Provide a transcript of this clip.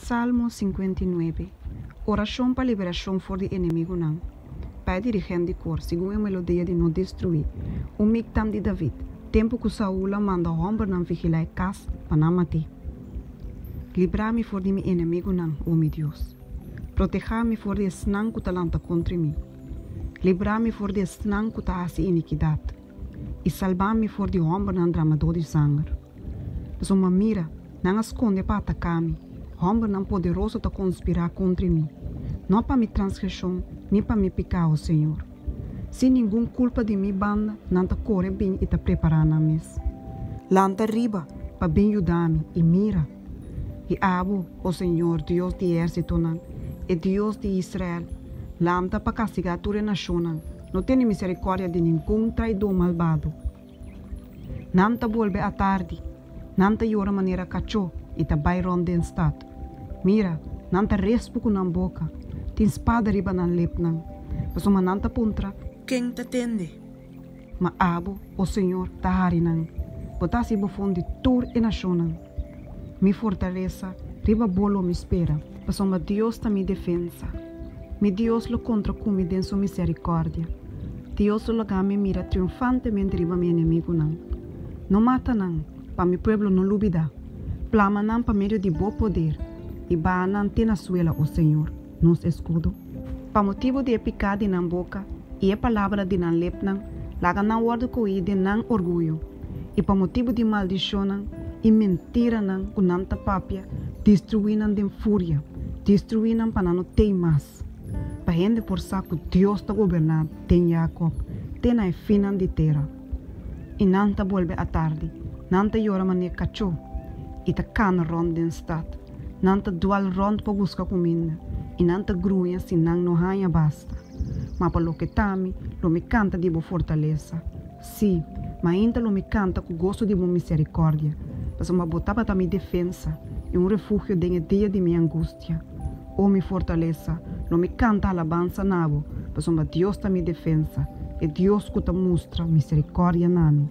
Salmo 59. Orashon pa liberashon for di enemigunan. Pa e dirigent di kor, segun e melodia di No Destruí. Un miktam di David, tempu ku Saul a manda hòmbernan vigilá e kas pa nan mat'é. Libra mi for di mi enemigunan, o mi Dios. Protehá mi for di esnan ku ta lanta kontra mi. Libra mi for di esnan ku ta hasi inikidat, i salba mi for di hòmbernan dramadó di sanger. Pasobra mira, nan a skonde pa ataká mi, hòmbernan poderoso ta konspirá kontra mi, no pa mi transgreshon ni pa mi piká, o señor. Sin ningun kulpa di mi banda nan ta kore bin i ta prepará nan mes. Lanta riba pa bin yuda mi, i mira! I abo, o señor, Dios di ehérsitonan, e Dios di Israel, lanta pa kastigá tur e nashonnan, no tene miserikòrdia di ningun traidó malbado. Nan ta bolbe atardi, nan ta yora manera kachó i ta bai rònt den stat. Mira, nan ta respu ku nan boka, tin spada riba nan lepnan, pasobra nan ta puntra. Ken ta tende? Ma abo, o señor, ta hari nan, bo ta hasi bofon di tur e nashonnan. Mi fortalesa, riba bo lo mi spera, pasobra Dios ta mi defensa. Mi Dios lo kontra ku mi den su miserikòrdia. Dios lo laga mi mira triunfantemente riba mi enemigunan. No mata nan, pa mi pueblo no lubidá. Plama nan pa medio di bo poder, i baha nan te na suela, o señor, nos eskudo. Pa motibu di e piká di nan boka i e palabra di nan lepnan, laga nan wòrdu koí den nan orguyo, i pa motibu di maldishonnan i mentiranan ku nan ta papia, destruí nan den furia, destruí nan pa nan no tei mas, pa hende por sa ku Dios ta goberná den Jakòb te na e finnan di tera. I nan ta bolbe atardi, nan ta yora manera kachó i ta kana rònt den stat. Nan ta dual rònt pa buska kuminda, i nan ta gruña si nan no haña basta. Ma pa loke ta mi, lo mi kanta di bo fortalesa. Sí, mainta lo mi kanta ku goso di bo miserikòrdia, pasobra bo tabata mi defensa i un refugio den e dia di mi angustia. O mi fortalesa, lo mi kanta alabansa na bo, pasobra Dios ta mi defensa, e Dios ku ta mustra miserikòrdia na mi.